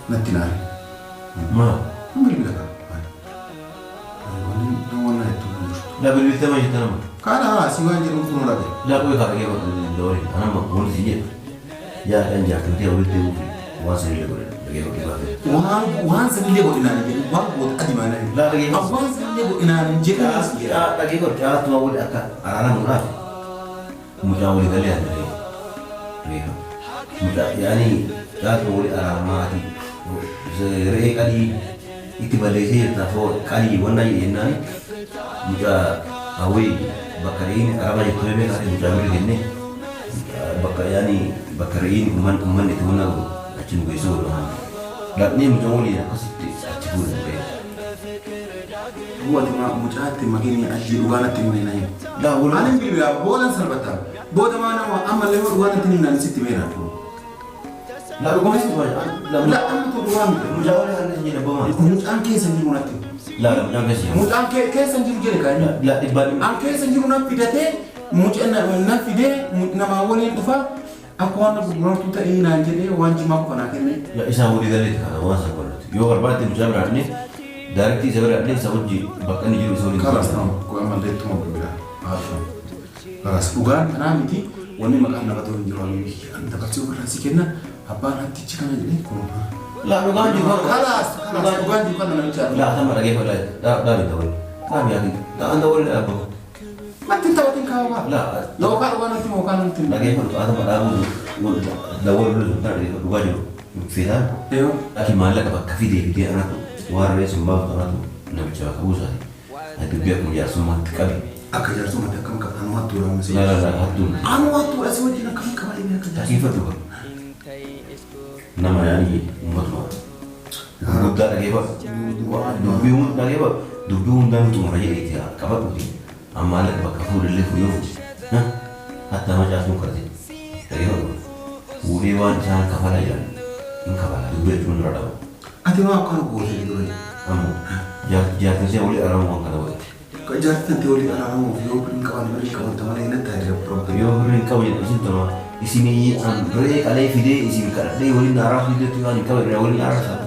Natti naare. Maal? Hin bilbila kaa. Maali? Wanni namoonni hedduu hin jirtu. Laa bilbiltee maal jetta nama? Kaana haa si waan jedhuun kun dhabe. Laa qoy kaa dhagee godhu dawari. Anama wanti si jedhu. Yaa kan jaartii ta'e walitti deebi'uu fi waan sanillee godhe dhagee godhu gaafa. Waan waan sanillee godhinaan hin jedhu waan goota adi maanaa hin Laa dhagee godhu. Waan sanillee godhinaan hin jedhu. Dhagee godhu caaltumaa wali akka araaramuudhaaf mucaa walii galee ani dhagee. Dhagee godhu. Mucaa yaani caaltuu wali araaramaati. Re'ee qalii itti balleessee jirta foo qalii wanna jedhe jennaani mucaa hawwii bakka re'een araba jirtu beekaa mucaa birri kennee bakka yaani bakka re'een umman ummanni itti wanna godhu achi nu geessuu godhu haan. Dhaqnee mucaa waliin akkasitti achi fuudhan re'ee. Ati maa mucaatti makiinii ajji dhugaa natti himne na himi. Laa wal Ani bilbilaa boodan salphatta. Booda maa nama ammallee dhugaa natti himnaan sitti meera. Laa dhuguma sitti Laa amma tu dhugaa miti. Mucaa waliin harka jedha booma. Mucaan keessa hin jiru natti himi. Laa mucaan keessa jiru. Mucaan keessa hin jiru jedhe kan inni. Laa dhibbaan An keessa hin jiru na fidatee mucaa na fidee namaa waliin dhufa akka waan gurgurartuu ta'ee naan jedhee waan jimaa qofa naa kenne. Laa isaan walii galeeti kana waan san godhatu. Yoo barbaadde mucaa bira dhaqnee daarektii isa bira dhaqnee isa wajji bakka inni jiru isa waliin. Kalas nama kun ammallee ittuma bilbilaa. Haadha. Kalas dhugaan kanaa miti wanni maqaan nama ta'u hin jiru habibi. An dabarsee ofirraa si kenna abbaan hattichi kana jedhee kun. Laa dhugaan jiru kana. Kalas kalas dhugaan jiru kana namicha. Laa sama dhagee fadhaa dhaabi ta'uu. Dhaabi yaa ta'an ta'uu dhaabu. Natti hin taphatin kaawwaa. Laa Yookaan dhugaan natti himu yookaan natti himu. dhagee fadhu atama dhaabuu dawwal lolu kana dhagee dhugaa jiru. Feetaan Yoo. ati maallaqa bakka fidee fidee anatu waan re'ee sun baaftu anatu namicha bakka buusaati. Ati dubbii akkuma jaarsummaatti qabi. Akka jaarsummaatti akkam qaba anu hattuudha amma si. Laa laa laa hattuun. Anu hattuudha si wajjin akkam qaba inni akka jaarsummaatti. Dhaggeeffadhu qaba. Nama yaani uummatuma. Gurguddaa dhaggeeffadhu. Dubbii hunda dhaggeeffadhu. Dubbii hundaan xumura jedheeti qabadhuuti. Amma maallaqa bakka fuudhillee fuudhee fuudhe. Hatta macaasuun kadhate. Dhaggeeffadhu. Fuudhee waan isaan kafalaa jiran hin kafala. Dubbii jechuun dura dhabu. Ati maa akkana gootee dura? Ammoo jaartiin ishee walii araaramu waan kana godhate. Jaartiin tantee walii araaramuuf yoo birrii hin qaban birrii qaban malee natti haa rabbi. Yoo birrii hin qabu jedhan isin tolma. Isinii an re'ee qalee fidee isin kadhadhee waliin araarsu diddeetti waan hin qabu waliin araarsaa.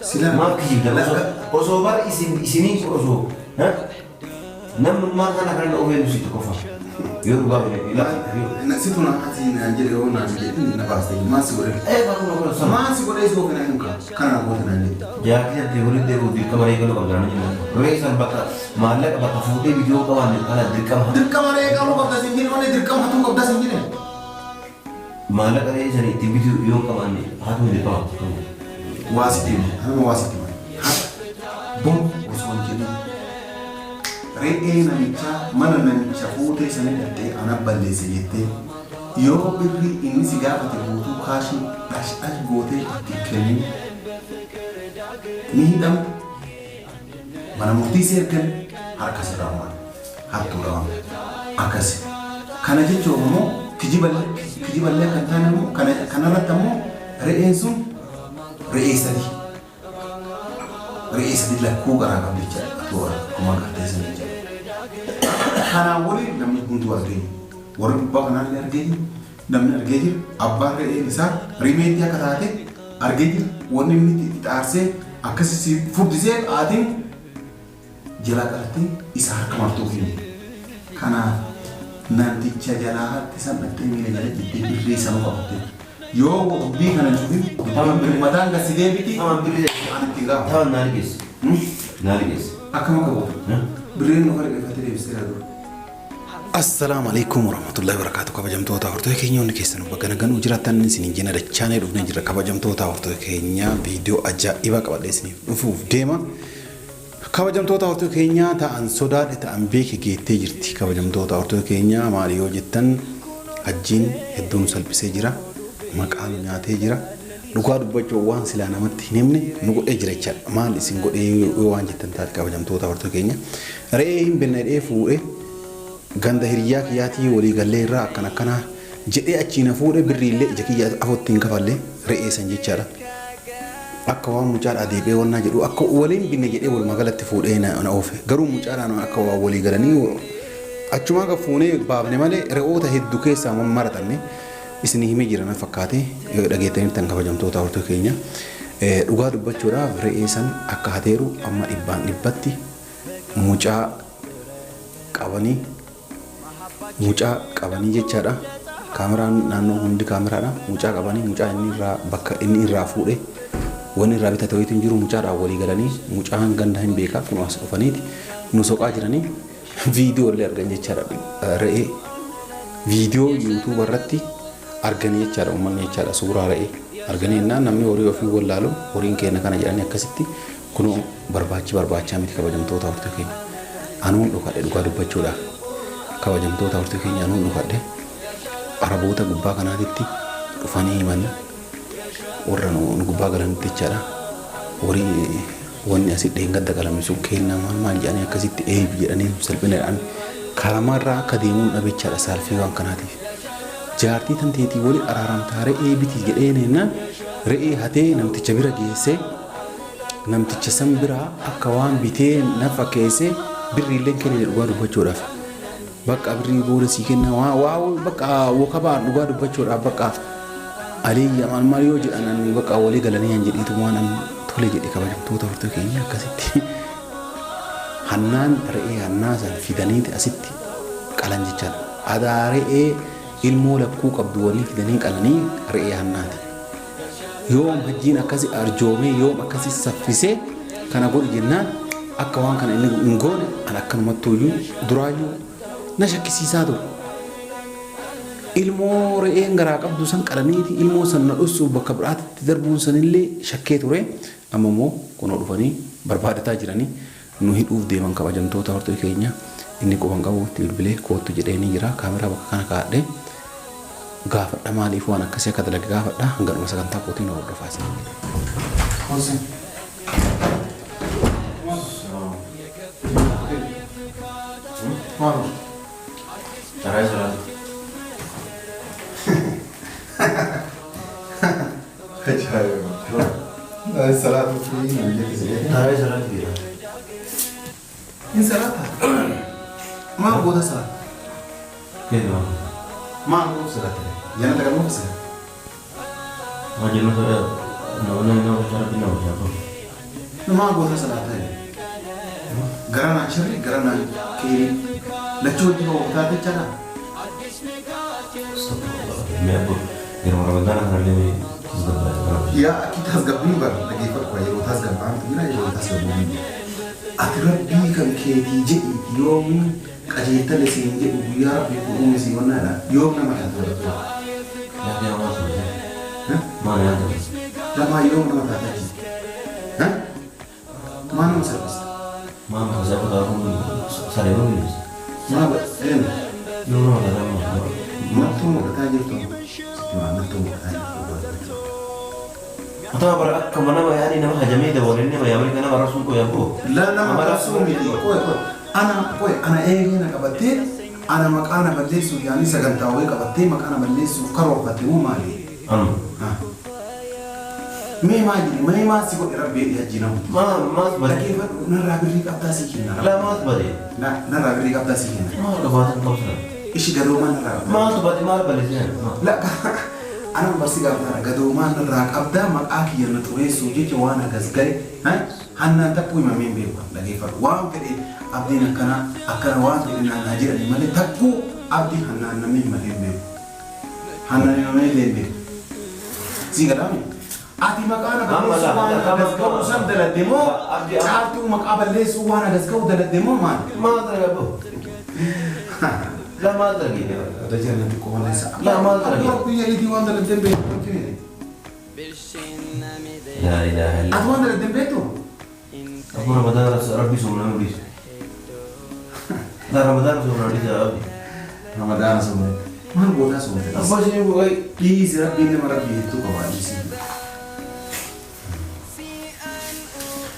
Sila Maaf kijibdan osoo bar isin isiniin kun osoo namnummaan kana kana ofeen si tokkoffaa yoo dhugaa fedhe ilaa Si tuna ati naan jedhe yoo naan jedhe na baaste maal si godhe? ee bakka kun sama Maal si godhe si ofi naan himu kana na goote naan jedhe. Jaartii tantee waliin deebi'u dirqama re'ee galuu qabda namni jenna re'ee san bakka maallaqa bakka fuudhee bidiyoo qabaanne kana dirqama Dirqama re'ee qaluu qabda sin jedhe malee dirqama hatuu qabda sin jedhe. Maallaqa re'ee sana ittiin bituu yoo hin qabaanne hatuu dirqama. Waa sitti hima anuma waa sitti hima. Bor osoo hin jedhin re'ee namichaa mana namicha fuutee sana dhattee ana balleesse jettee yoo birrii inni si gaafate guutuu kaashii dhash dhash gootee itti kennin ni hidhamta mana murtii si ergan harka sirraa muran hattuudha waan akkasi. Kana jechuun immoo kijiballee kijiballee kan taane immoo kana kanarratti ammoo re'een sun re'ee sadi re'ee sadi lakkuu garaa qabdi jechaadha. Atoo akkuma agartee sana jechaadha. Kanaan waliin namni hunduu argee jira. Warri gubbaa kanaallee argee jira. Namni argee jira. Abbaan re'een isaa rimeetti akka taate argee jira. Wanni inni itti xaarsee akkasi si furdisee haatiin jalaa qalattee isa harka martuuf hin Kanaaf namticha jalaa harki san dhattee miila jala jettee birrii sanuu qabattee yoo dubbii kana hin cufin mataan gad si deebiti Taman birrii ani itti gaafa. Taman naa liqeessi. Naa liqeessi. Akkam akka gootu birriin nu liqeeffattee deebistee dha. Assalaamu alaikum warahmatullahi wabarakatuh. Kabajamtoota hordoftoota keenya hundi keessan bakka nagaan nu jiraattan isiniin jenna dachaanee dhufnee jira. Kabajamtoota hordoftoota keenya viidiyoo ajaa'ibaa qabadhee isiniif dhufuuf deema. Kabajamtoota hordoftoota keenya ta'an sodaadhe ta'an beeke geettee jirti. Kabajamtoota hordoftoota keenya maali yoo jettan hajjiin hedduun salphisee jira. Maqaa nu nyaatee jira. Dhugaa dubbachuu waan silaa namatti hin himne nu godhee jira jechaadha. Maal isin godhee yoo waan jettan taate kabajamtoota hordoftoota keenya. Re'ee hin binne jedhee fuudhee ganda hiriyyaa kiyyaatii walii gallee irraa akkana akkanaa jedhee achii na fuudhe birrii illee ija kiyya afotti hin kafalle re'ee san jechaadha. Akka waan mucaadhaa deebi'ee wannaa jedhu akka waliin binne jedhee walumaa galatti fuudhee na oofe. Garuu mucaadhaan akka waan walii galanii achumaa kan fuunee baafne malee re'oota hedduu keessaa maratanne isinii himee jira na fakkaate yoo dhageettaniirtan kabajamtoota hordoftoota keenya. Dhugaa dubbachuudhaaf re'ee san akka hateeru amma dhibbaan dhibbatti mucaa qabanii mucaa qabanii jechaadha. Kaameraan naannoo hundi kaameraadha. Mucaa qabanii mucaa inni irraa bakka inni irraa fuudhe wanni irraa bitate wayitu hin jiru mucaadhaan walii galanii mucaan ganda hin beekaa kun as dhufaniiti nu soqaa jiranii viidiyoo illee argan jechaadha. Re'ee viidiyoo yuutuuba irratti arganii jechaadha uummanni jechaadha suuraa re'ee arganii jennaan namni horii ofii wallaalu horiin keenya kana jedhanii akkasitti kunoo barbaachi barbaachaa miti kabajamtoota hortuu keenya. Anuun dhokadhe dhugaa dubbachuudhaaf kabajamtoota hortuu keenya anuun dhokadhe Araboota gubbaa kanaatitti dhufanii himanii warra nu gubbaa galanitti jechaadha. Horii wanni asii dheengadda qalame sun kennaa maal maal jedhanii akkasitti eebi jedhanii salphinaadhaan karamarraa akka deemuun dhabe jechaadha saalfii waan kanaatiif. Jaartii tan teetii wali araaramtaa re'ee biti jedheen jennaan re'ee hatee namticha bira geessee namticha san biraa akka waan bitee na fakkeessee birriilleen kennine dhugaa dubbachuudhaaf. Bakka birrii booda sii kenna waa waa bakka wakabaan dhugaa dubbachuudhaaf bakka aliyya maal maal yoo jedhan ani bakka walii galanii an jedheetu waan an tole jedhe kabajamtoota hortoo keenya akkasitti hannaan re'ee hannaa san fidaniiti asitti qalan jechaadha. Adaa re'ee ilmoo lakkuu qabdu walii fidanii qalanii re'ee hannaati. Yoom hajjiin akkasi arjoomee yoom akkasi saffisee kana godhi jennaan akka waan kana inni hin goone an akkanumattuuyyuu duraayyuu na shakkisiisaa ture. Ilmoo re'een garaa qabdu san qalaniiti ilmoo san na dhossuuf bakka biraatitti darbuun sanillee shakkee ture. Amma immoo kunoo dhufanii barbaadataa jiranii nu hidhuuf deeman kabajamtoota hortee keenya inni quban qabu itti bilbilee koottu jedheenii jira kaameraa bakka kana kaa'adhee gaafadha maaliif waan akkasii akka dalage gaafadha hanga dhuma sagantaa kootiin hordofaa isin jedha. Hoseen. Maal? Taraa salaatu. Ajaa'iba. Salaatu fi nan jette si Taraa salaatu jedha. Hin salaata. Maal goota salaata? Kennu. Maal goota salaata? Jannata galma fisa. Maa jannata nama nama rabbi nama jaafa. Maal goota salaata? Gara naan sirrii gara naan keerii. Lachuu wajjin ooftaa jechaadha. Mee abbo yeroo Ramadaan kanallee tasgabbaa'e. Yaa akki tasgabbiin bara dhaggeeffadhu yeroo tasgabbaa'antu jira yeroo tasgabbuun jira. Ati rabbii kan keetii jedhiiti yoomiin qajeeltale siin jedhu guyyaa rabbii kun uume sii wannaadha yoom nama taate warra Yaa yaa maal ta'e? Maal yaa ta'e? Lamaa yoom nama taate achi? Maa nama salphista? Maal maal ta'e kun saree kun Maa een yoo nama taate maal maaltu mul'ataa jirtu? Sitti maa maaltu mul'ataa jirtu? Atama bara akkuma nama yaani nama hajamee dabalee nama yaamanii nama rasuun koo yaaboo. La nama qabsuu miti. Qoy qoy. Ana qoy ana eegee na qabattee ana maqaa na balleessuuf yaanii sagantaa wayii qabattee maqaa na balleessuuf karoorfatte moo maali? Amma. Mee maa jedhi mee maa si godhe rabbi jedhi hajji nama. Maal maal bade? Dhaggeeffadhu narraa birrii qabdaa sii kenna. Laa maal bade? Narraa birrii qabdaa sii kenna. Maal qabaatan qabsa? Ishi gadoomaa narraa qabdaa. Maaltu bade maal balleessine? La anaan barsi gaafataadha gadoomaa narraa qabdaa maqaa kiyya na xureessuuf jecha waan hagas gahe hannaan takkuu himamee hin beeku dhaggeeffadhu waan fedhe abdiin akkana akkana waan fedhe naan haa jedhani malee takkuu abdii hannaan namni himatee hin beeku. Hannaan himamee illee hin beeku. Sii gadaame. Ati maqaa na balleessuu waan hagas ga'u san daladde moo caaltuu maqaa balleessuu waan hagas ga'u daladde moo maal? Maal dalagaa boo? Laa maal dalagee? Dajjal natti qomalleessa. Laa maal dalagee? Rabbi jedhiitii waan daladde hin beektu. Laa ilaaha Ati illallah. waan daladde hin beektu? Abu Ramadaan rabbi soomna nu dhiise. Laa Ramadaan soomna nu dhiise abdi. Ramadaana soomne. Maal gootaa soomte? Abbaa ishee bu'ee. Dhiisi rabbiin nama rabbii hedduu qaba dhiisi.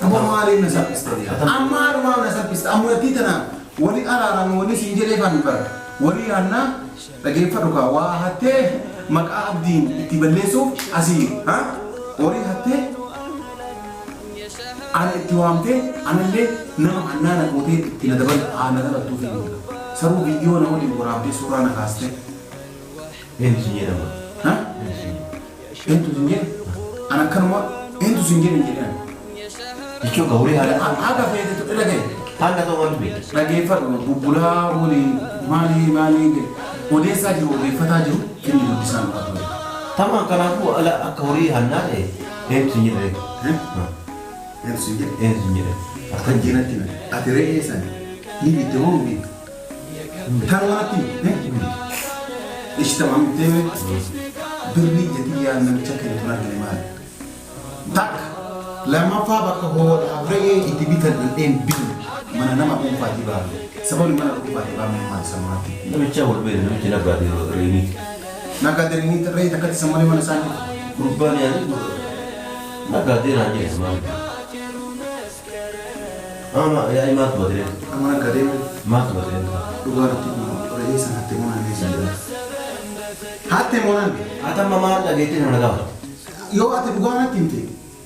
Amma maaliif na salphiste? Amma haadhumaaf na salphiste. Amma ittii tana wali araarame wali siin jedhee kan bara. Wali yaannaa dhageeffadhu kaa waa hattee maqaa abdiin itti balleessuuf asii ha horii hattee ana itti waamtee anallee nama hannaa na gootee itti na dabal haa na dabaltuuf hin saruu viidiyoo na waliin waraabdee suuraa na kaastee. Eenyu sin jedhama? Ha? Eentu sin jedhe? Ana akkanuma eentu Eenyutu sin jedhe jedhan? Jechuun ka horii haala Haga feetetu dhagaye. Haala ta'uu maaltu beekta? Dhageeffadhu, bubbulaa walii maalii maalii odeessaa jiru, odeeffataa jiru, inni guddisaan qabu. Tamaan kanaafuu ala akka horii hannaa ta'e eenyutu sin jedhe? Eenyutu sin jedhe? Eenyutu sin jedhe? Akka jeenatti hime. Ati re'ee sani ni bitte moo hin bitte? Tanumatti himi. Ishi tamam bittee birrii jetii yaa namicha kennitu argine maali? Takka lammaffaa, bakka hoodhaaf re'ee itti bitan dhandheen bitu mana nama dhuunfaatii baafne. Sababni mana dhuunfaatii baafne maali sammuu? Namicha wal beekne, namicha naggaadee re'ee. Naggaadee re'ee takkatti sammalee mana isaanii. Gurbaan yaani naggaadee naan jedhe maali? Ama yaani maaltu batiree? Amma naggaadee Maaltu batiree? Dhugaatti re'ee sana hatte moo naan jedhe? Hatte moo naan? Ati amma maal dhageettee nama gaafata? Yoo ati dhugaa natti himte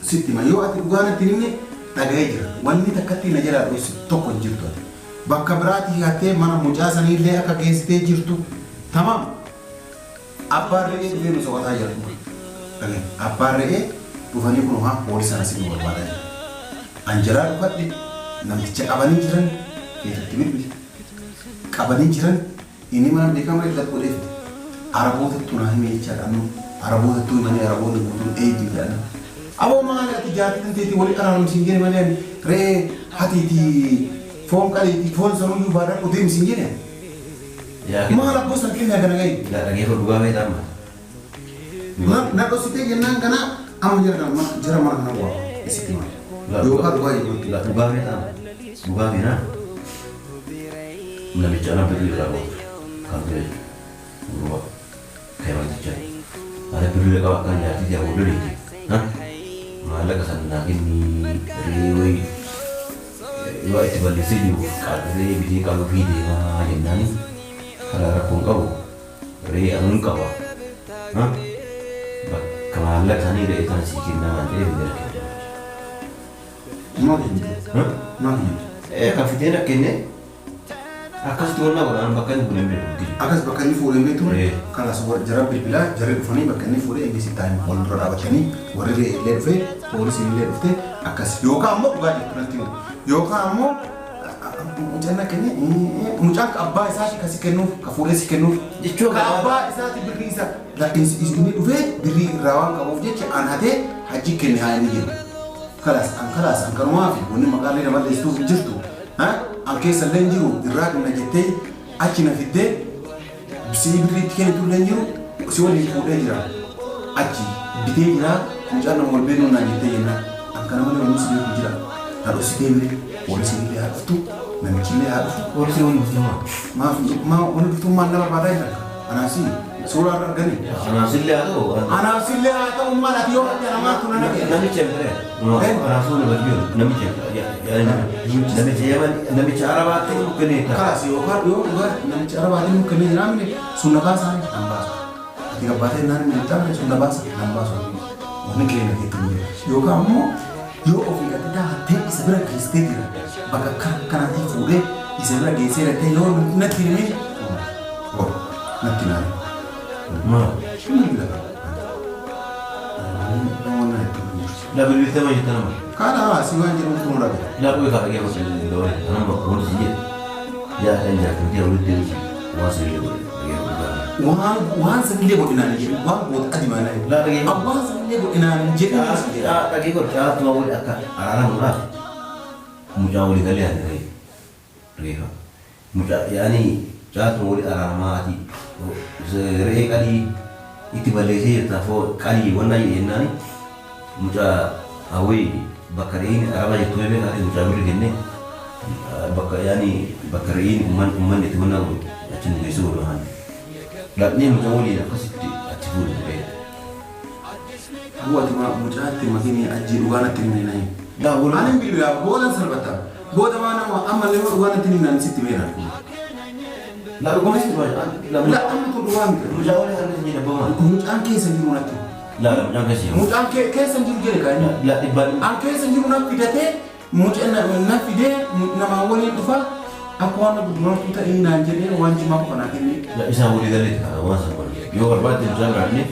sitti hima, yoo ati dhugaa natti hin himne dhaga'ee jira. Wanni takkatti na jalaa dhoossu tokko hin jirtu ati. Bakka biraatii hattee mana mucaa saniillee akka geessitee jirtu tamaam. Abbaan re'ee dhufee nu soqataa jira. Dhaga'i, abbaan re'ee dhufanii kun haa poolisaan asii nu barbaadaa jira. An jalaa dhufadhe, namticha qabanii jiran feetutti bilbili. Qabanii jiran, inni mana beekamaa irratti godhee fide. Arabootattu naa hime jechaadha nu. Arabootattu himanii araboonni guutuun eegi jedhan. Aboo maali, ati jaartii tanteetii walii araaramsiin jedhe malee re'ee hatiitii foon qaliitii foon sanuyyuu baadhadhu deemsiin jedhe. Maal abboo san kennaa kana gahi? Dhageeffadhu, dhugaa feetaa amma. Na dhositee jennaan kana amma jara kana jara mana kana waa isitti maal? Yookaan dhugaa jedhu. Dhugaa feetaa amma. Dhugaa feenaa. Namicha ana birrii irraa qabu kan ture jechuudha. Gurbaa kayimantichaa. Ana birrii qaba akkan jaartii yaa booda. Maallaqa sana naa kennii, re'ee wayii yoo itti balleessee jiru re'ee bitee qaluu fi deemaa jennaani, karaa rakkoon qabu re'ee anuun qaba. Bakka maallaqa sanii re'ee sana sii kennaa waan ta'eef fidee rakkina. Maal himte? Maal himte? Ee, kan fidee rakkenne akkasitti wannaa godhaan bakka inni fuudhee beeku. Akkas bakka inni fuudhee beektu. Ee. Kanas jara bilbilaa jarri dhufanii bakka inni fuudhee inni sitti himu wal dura dhaabatanii, warri re'ee illee dhufee, poolisiin illee dhuftee akkas, yookaan ammoo dhugaa jirtu natti himu, yookaan ammoo mucaan akka inni mucaan abbaa isaati kasi kennuuf, ka fuudhee si kennuuf Jechuun ka abbaa isaati birrii isa inni dhufee birrii irraa waan qabuuf jecha an hatee hajji kenne haa inni jedhu. Kalaas an kalaas an kanumaa fi wanni maqaalee nama leessuuf hin jirtu. An keessa illee hin jiru, irraa kenna jettee achi na fiddee si birrii itti kennitu illee hin jiru, si waliin fuudhee jira. Achi bitee jira, mucaan nama wal beeknu naan jettee jennaan. An kana malee wanni si beeku jira. Na dhoksitee bire, poolisiin illee haa dhuftu, namichi illee haa dhufu. Poolisii wanni dhuftu maa? Maaf maa wanni dhuftummaan na barbaadaa jira. Anaasi suuraa irra arganii. Anaaf illee haa ta'u. Anaaf illee haa ta'u maal, ati yoo ati anamaatu na naqe. Namicha bira. Anaaf fuula badiyoo namicha namicha Yaman, namicha Arabaatti nu kennee ta'a. Kaas yookaan yoo dhugaa namicha Arabaatiin nu kennee jiraamne sun na baasaa, nan baasu. Ati gabbaatee naan hin taane sun na baasa, nan baasu. Wanni keenya keetti hin jiru. Yookaan ammoo yoo ofii ati daattee isa bira geessitee jira, bakka kanaatii fuudhee isa bira geessee dhattee yoo natti himee natti naani. Maal? Hin lafa. Namoonni natti hin jiru. La bilbiltee ma jetta nama? Kana si waan jedhamu kun raga. La qoy kaa dhagee gosa doole anama wanti si jedhe yaa kan jaartii walitti deebisu waan sirrii godhe dhagee dhugaa. Waan sanillee godhinaan jedhu, waan goota adi maana. La dhagee. Waan sanillee godhinaan jedhu. Dhagee godhe, caalaatti wali akka araaramuudhaaf mucaa walii galee ani re'ee reefa mucaa yaani caalatti wali araaramaa, ati re'ee qalii itti balleessee jirta foo qalii wannaa jedhe jennaani, mucaa hawwii bakka re'een araba jirtu beekaa mucaa birri kennee bakka yaani bakka re'een ummanni itti wannaa godhu achi nu geessuu godhu haan dhaqnee mucaa waliin akkasitti achi fuudhe re'ee. Bu'ati mucaatti makiinii ajjii dhugaa natti himne na himi. Laa wal Ani bilbilaa boodan salphatta. Booda waan nama ammallee yoo dhugaa natti himnaan sitti meera. Laa dhugumas La amma kun dhugaa miti. Mucaa waliin harka jedhe bamaa. Mucaan keessa jiru natti. Laa mucaan keessa jiru. Mucaan keessa jiru jedhe kan inni. Laa dhibbaan. An keessa jiru na fidatee mucaan na fidee namaa waliin dhufa akka waan gurgurtuu ta'ee naan jedhee waan jimaa qofa naa kennee. Laa isaan walii galee waan sana godhe. Yoo barbaadde mucaa biraanne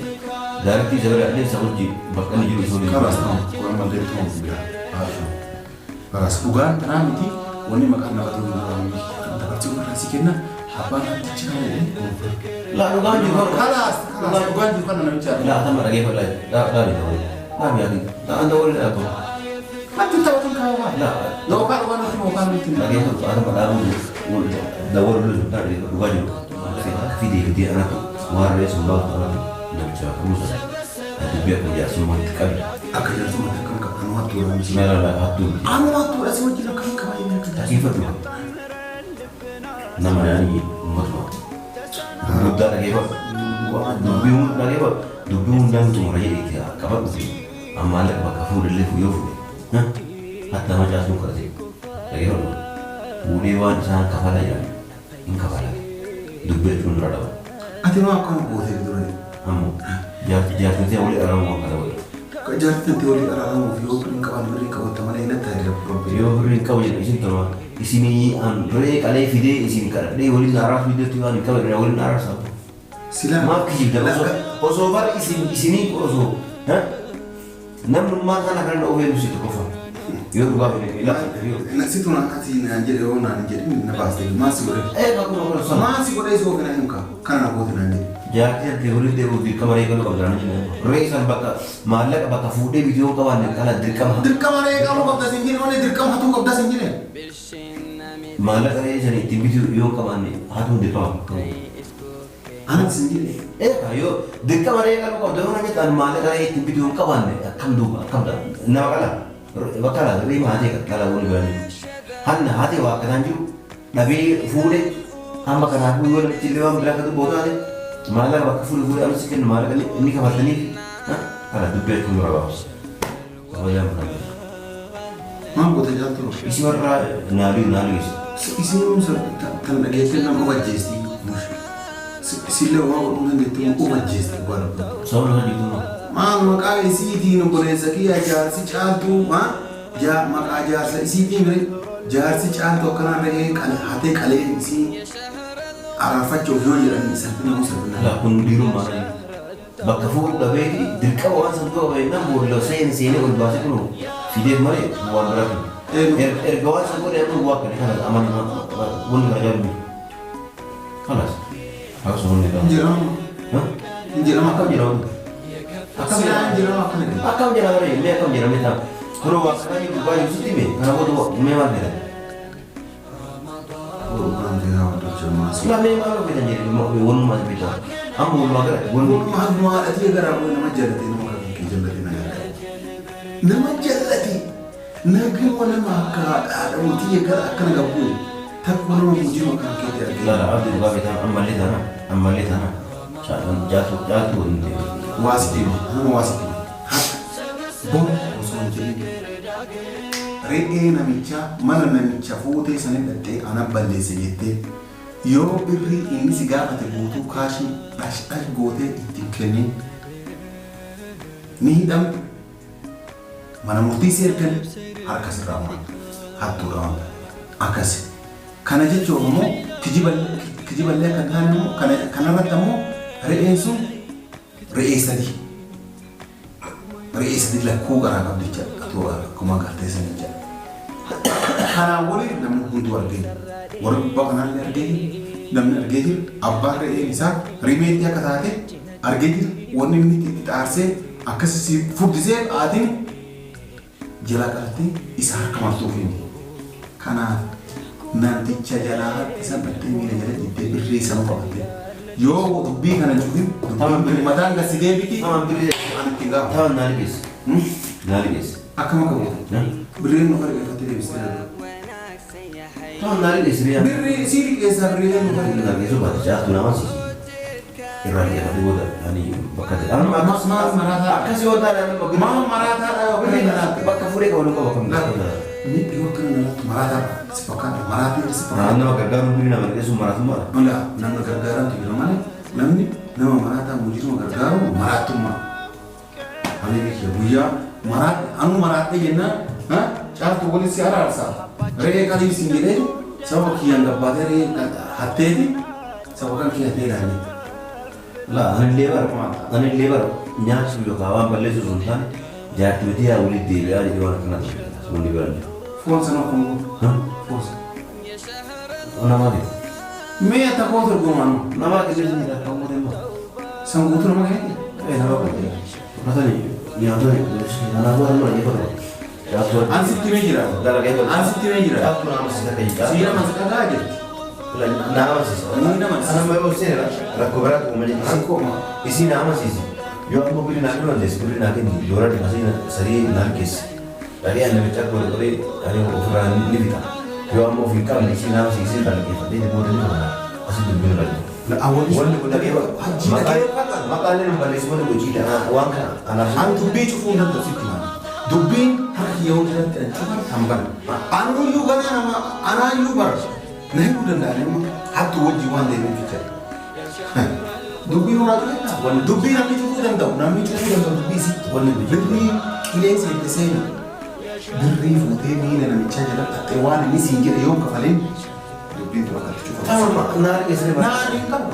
Daarektii isa bira illee isa wajjin bakka inni jiru isa waliin. Kalas ta'u kun ammallee ta'u bira. Kalas dhugaan tanaa miti wanni maqaan nama ta'uu hin jiru. Dabarsii warra si kenna abbaan hattichi kana jedhee. Laa dhugaan jiru kana. Kalas kalas dhugaan jiru kana namicha. Laa tama dhageeffadha. Dhaabi ta'uu. Dhaabi yaadii. Laa anta waliin dhaabatu. Natti taphatun kaawwaa. Laa Yookaan dhugaan nuti yookaan nuti. dhageeffadhu atama dhaabuu dawwalu sun dhageeffadhu dhugaa jiru. Fidee fidee anatu waan re'ee sun baatu anatu namicha kunuunsa. Dubbii akka jaarsummaatti qabi. Akka jaarsummaatti akkam qaba anu hattuudha miti. Meera hattuu. Anu hattuudha si wajjin akkam qaba inni akka Dhageeffadhu. Nama yaani uummatuma. Guddaa dhageeffadhu. Dubbii hunda dhageeffadhu. Dubbii hundaan xumura jedhee qabadhu fi amma maallaqa bakka fuudhillee yoo fuudhe. Hatta macaasuun kadhate. Dhageeffadhu. Fuudhee waan isaan kafalaa jiran hin kafalaa. Dubbii jechuun dura dhaba. Ati maa akkana gootee dura? Ammoo jaartiin ta'e walii araaramu waan kana godhe. Jaartiin ta'e walii araaramuuf yoo birriin qaban birriin qabatta malee hin taa'e rabbi. Yoo birriin qabu jedhe isin tolma. Isinii an re'ee qalee fidee isin kadhadhee waliin araarsu fideetti waan hin qabne waliin araarsa. Silaa. Maaf kijibda osoo bar isin isinii osoo namnummaa kana kan of eeguu si tokkoffaa. Yoo dhugaa fedhe ilaa. Si tun akkasii naan jedhe yoo naan jedhin na baaste maal si godhe? Akkuma kana sana. Maal si godhe si oofina hin kaa'u kana na goote naan jedhe. Jaartii ati waliin deebi'uuf dirqama re'ee galuu qabda naan jedhe. Re'ee san bakka maallaqa bakka fuudhee bitee qabaanne kana dirqama. Dirqama re'ee qabuu qabda siin jedhe malee dirqama hatuu qabda siin jedhe. Maallaqa re'ee sana ittiin bituu yoo qabaanne hatuun dirqama. Anatti siin jedhe. Yoo dirqama re'ee qaluu qabda yoo namni ta'an maallaqa re'ee ittiin bituu hin qabaanne akkam duuba akkam ta'a nama qala bakka laa re'ee haatee qala wani godhanii hanna haatee waa akkanaan jiru dhabee fuudhee hamma kanaafuu yoo namichi illee waan biraa akka dubboo taate maallaqa bakka fuudhee fuudhee amma si kennu maallaqa inni kafaltaniif kana dubbii jechuun dura baasa. Kabajaan kana. Maal goota jaaltu? Isi warra naalii naalii Isin tan dhageessee nama obajjeesti. Isillee waa godhuu dandeettu obajjeesti waan dubbatu. Sababa lafa jirtummaa. Maal maqaa isiitiin obboleessa kiyya jaarsi caaltuu maqaa jaarsa isiitiin bire jaarsi caaltuu akkanaan re'ee hatee qalee isii araarfachuuf yoo jedhan salphina moo salphina. Laa kun dhiirummaa bakka fuudhu dhabeeti dirqama waan san du'a baay'inaan boolla seen seenee ol baasee kun fideef malee waan biraa kennu. Erga waan san godhe ammoo waa kana kana amana wanni kana jaallu. Kalas. Akkasuma wanni kana. Injirama. Injirama. Akkam jedhama. Silaa injirama akkana jedhama. Akkam jedhama ree mee akkam jedhama ta'a. Kunoo waa kana jiru dhugaa jiru sitti hime kana booda mee maal fedhan. Silaa mee maal fedhan jedhe walumaa bitaa. Amma walumaa gara wanni. Walumaa haadhatii garaa bu'ee nama jallatee nama kan jallatee na yaada. Nama jallatee naguma nama akka haadha mootii gara akkana gabbu'e takka nama mujjiruma kan keetti argee. Lala abdi dhugaa beektaa ammallee taana ammallee taana jaatu jaatu waliin deema. Waa si deema nama waa si deema. Haqa boru osoo hin jedhin re'ee namichaa mana namicha fuutee sana hidhattee ana balleesse jettee yoo birrii inni si gaafate guutuu kaashii dhash dhash gootee ittiin kennin ni hidhamtu mana murtii si ergan harka sirraa muran hattuudha waan akkasi. Kana jechuun immoo kijiballee akka taane immoo kanarratti ammoo re'een sun re'ee sadii re'ee sadii lakkuu garaa qabdi jechaadha. Atoo akkuma agartee san jechaadha. Kanaan waliin namni hunduu argee jira. Warri gubbaa kanaallee argee jira. Namni argee jira. Abbaan re'een isaa rimeetti akka taate argee jira. Wanni inni itti xaarsee akkasi si furdisee haatiin jalaa qaltee isa harka martuuf himi. Kanaaf namticha jalaa isa battee miila jala jittee birrii sana qabatte. Yoo dubbii kana cufin dubbiin mataan gasi deebiti ani itti gaafa. Taman naali geesse. Naali geesse. Akkam akka goote? Birriin nu harka deebistee dha. Taman naali geesse biyya. Birrii sii liqeessaa birrii nu harka. Naa geessu baate jaartuu nama siisi. Irraa liqeeffate booda ani bakka ta'e. Maal maraataa? Akkasii yoo taane amma bakka. Maal maraataadha yoo akkana na laattu? Bakka fuudhee qabu qaba kam. Ni yoo akkana na laattu maraataadha. Si fakkaata maraatii si fakkaata. Nama gargaaruun birrii nama liqeessuun maraatummaadha. Mala nama gargaarantu jira malee namni nama maraataa mujiruma gargaaru maraattummaa. Habibi kiyya guyyaa maraadhe anu maraadhe jennaan caaltuu waliin si araarsa. Re'ee qalii siin jedhee sababa kiyyaan gabbaatee re'ee hatteeti sababa kan kiyya hatee ilaalle. Laa anillee bara anillee bara nyaachuu yookaan waan balleessu osoo hin taane jaartii miti yaa walitti deebi'aa jedhee waan akkanaa ta'e wanni biraan jiru. Foon sana kun foon sana. Namaa kenna. Mee takoo dorgomaan Namaa kenna isin jira kan mootummaa. San guutuu nama kenna. Ee nama kenna. Matani nyaatani kanaafuu amma dhaggeeffatu. Caaltuu An sitti himee jira. An sitti himee jira. Caaltuu nama amansiisa akka hin Siira masakaa jirti. Na amansiisa. Ni nama amansiisa. Anamma yoo seera rakkoo biraatu uumame jechuudha. Rakkoo ma. Isii na amansiisi. Yoo ammoo birrii naa kennuu dandeesse birrii naa kenni doora dhibba sadii naa keessa. Dhaqee ani namicha akka godhe godhee ani ofirraa ni fixa. Yoo ammoo of hin qabne isii na amansiisi isii irraa liqeeffadhee booda ni fudhata. Asitti dubbiin irra jiru. Wanni kun dhaqee maqaan inni balleessu wanni hojiidha waan kana anaaf. An dubbii cufuu hin danda'u sitti hima. Dubbiin harka kiyya yoo jiraatti an cufan kan bana. Anuyyuu ganaa nama anaayyuu bara na hidhuu danda'an amma hattuu wajjin waan deemuuf jecha. Dubbii nurraa cufee dubbii namni cufuu danda'u namni cufuu danda'u dubbii si. Wanni Birrii qileensa itti seenu birrii fuutee miila namichaa jala dhattee waan inni siin jedhe yoo kafaleen dubbiin tura kan cufamu. Tamam naa dhiyeessee bara. Naa hin qabu.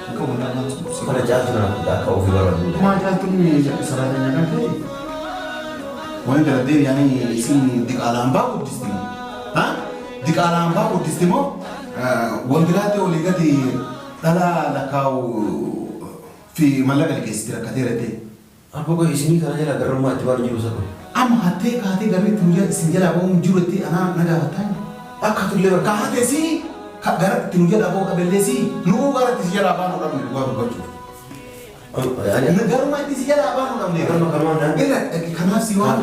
Hin qabu naa si Kana caaltu na akka ofii barbaadu. Maa caaltuun saraatanyaa kan ta'e wani daladdee yaani isin diqaalaan baa guddisti moo? Ha? Diqaalaan baa guddisti moo? Wandiraatti olii gadi dhala lakkaa'u fi mallaqa liqeessiti rakkateera ta'e. Abbo koo isinii kana jala garrummaa itti waan jiru isa kun. Amma hattee kaatee garri itti nu jala isin jalaa ba'uun jiru itti anaa na gaafattaa? Akka tullee bakka. Kaatee si gara itti nu jalaa ba'uu qabellee si nuu gara itti si jalaa baanu dhabne dhugaa dubbachuuf. Garuma itti si jalaa baanu dhabne. Garuma kanumaan naan. Irra kanaaf si waan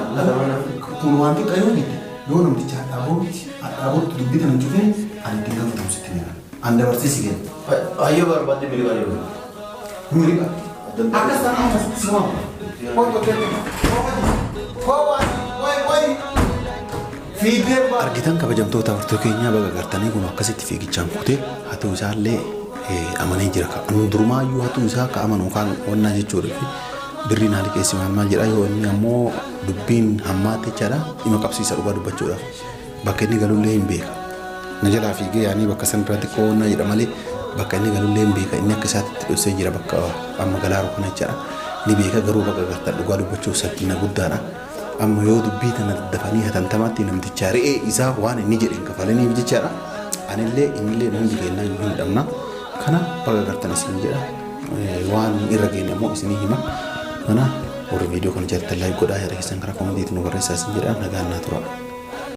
kun waan xiqqaa yoo jette yoo namticha hadhaa boorutti dubbii kana hin cufin ani ittiin gaafatamu sitti hima. An dabarsee si kenna. Ayyoo barbaadde miliqaa jiru. Miliqa. Akkas taanaan si waama. Kootu kennu. Koo waan koo koo fiigdee Argitan kabajamtoota hordoftoota keenyaa baga gartanii kun akkasitti fiigichaan kutee hatuu isaallee amanee jira. Durumaayyuu hatuu isaa akka amanu kan wannaa jechuudha fi birrii naa liqeessi maal maal jedha yoo inni ammoo dubbiin hammaate jechaadha dhima qabsiisa dhugaa dubbachuudhaaf bakka inni galullee hin beeka. Na jalaa fiigee yaanii bakka san irratti xiqqoo wannaa jedha malee bakka inni galullee hin beeka inni akka isaatti dhoksee jira bakka amma galaaru kana jechaadha. Ni beeka garuu bakka gartan dhugaa dubbachuuf salphina guddaadha. Amma yoo dubbii tana daddafanii hatantamaatti namticha re'ee isaa waan inni jedhe hin kafalaniif jechaadha. Anillee innillee hundi kennaa hin hidhamna. Kana baga gartan isin jedha. Waan irra geenye immoo isinii hima. Kana warri viidiyoo kana jalatti like godhaa yaada keessan karaa koomentiitiin nu barreessaa isin jedha nagaan naa tura.